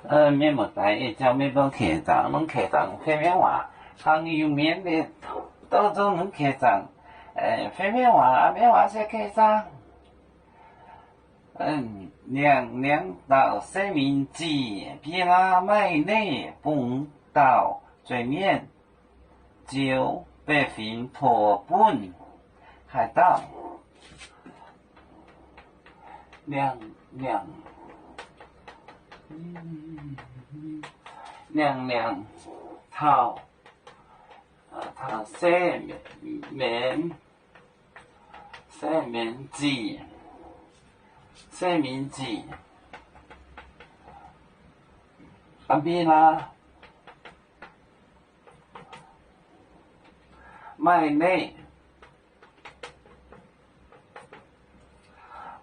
Mienh muoz-doic, ih jauv mienh mbuo keh zaangc, mv keh zaangc fei mienv waac, hnangv Iu-Mienh mienh douh nzung mv keh zaangc fei mienv waac, mienv waac se keh zaangc. Niangh niangx dauh se minc zic, bi laa maaih neih bungx dauh zueiz mienh, zioux baeqc fingx toqc bunh haaix dauh. Niangh niangx, niangh niangx taux, taux se menx, se menx zic, se minc zic, bi laa maaih neih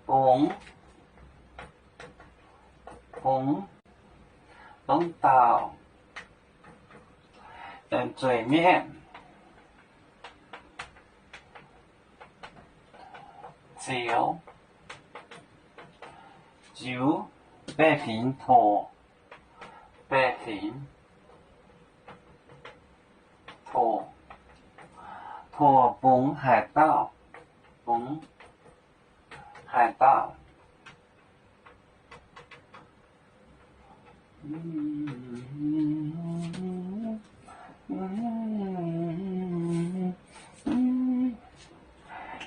bungx, bungx, bungx dauh zueiz mienh, zioux, ziux baeqc fingx toqc, baeqc fingx toqc, toqc bungx haaix dauh, bungx haaix dauh.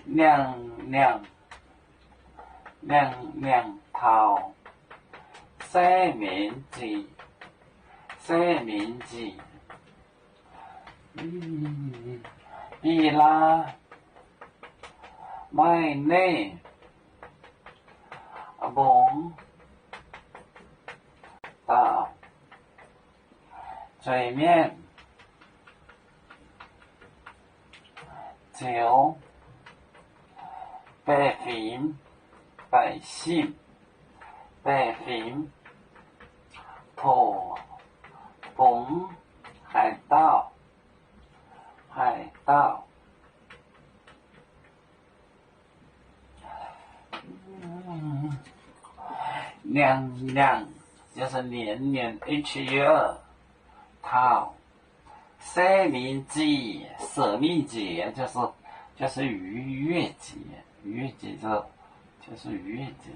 Niangh niangx, niangh niangx taux se minc zic, se minc zic, bi laa maaih neih bungx dauh zueiz mienh, zioux baeqc fingx, baeqc fingx, baeqc fingx toqc bungx haaix dauh, haaix dauh. Niangh niangx, 就是年年, each year, taux se minc zic, 舍命节, 就是逾越节, 逾越节, 就是逾越节,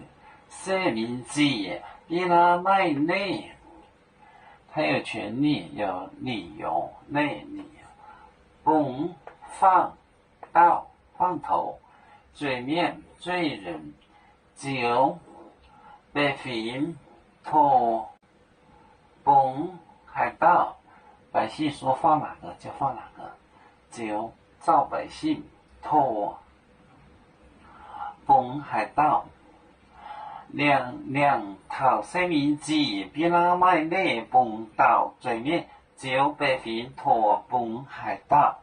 se minc zic, bi laa maaih neih, 他有权利, 有理由, neih, 理由, bungx, fangv dauh, fangv toqc, zueiz mienh, 罪人, zioux baeqc fingx toqc bungx haaix dauh, 百姓说放哪个就放哪个, zioux zauh 百姓 toqc bungx haaix dauh. Niangh niangx taux se minc zic, bi laa maaih neih bungx dauh zueiz mienh, zioux baeqc fingx toqc bungx haaix dauh.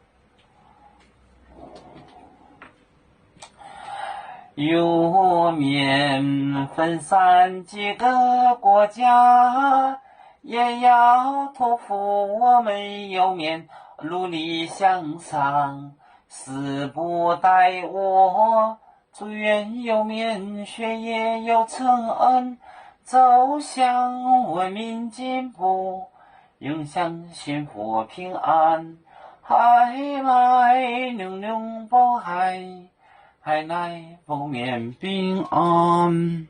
有面分散几个国家，也要托付我们有面努力向上，死不带我，祝愿有面血液有承恩，走向文明进步，永享幸福平安。海来流流不海， 海内不免平安。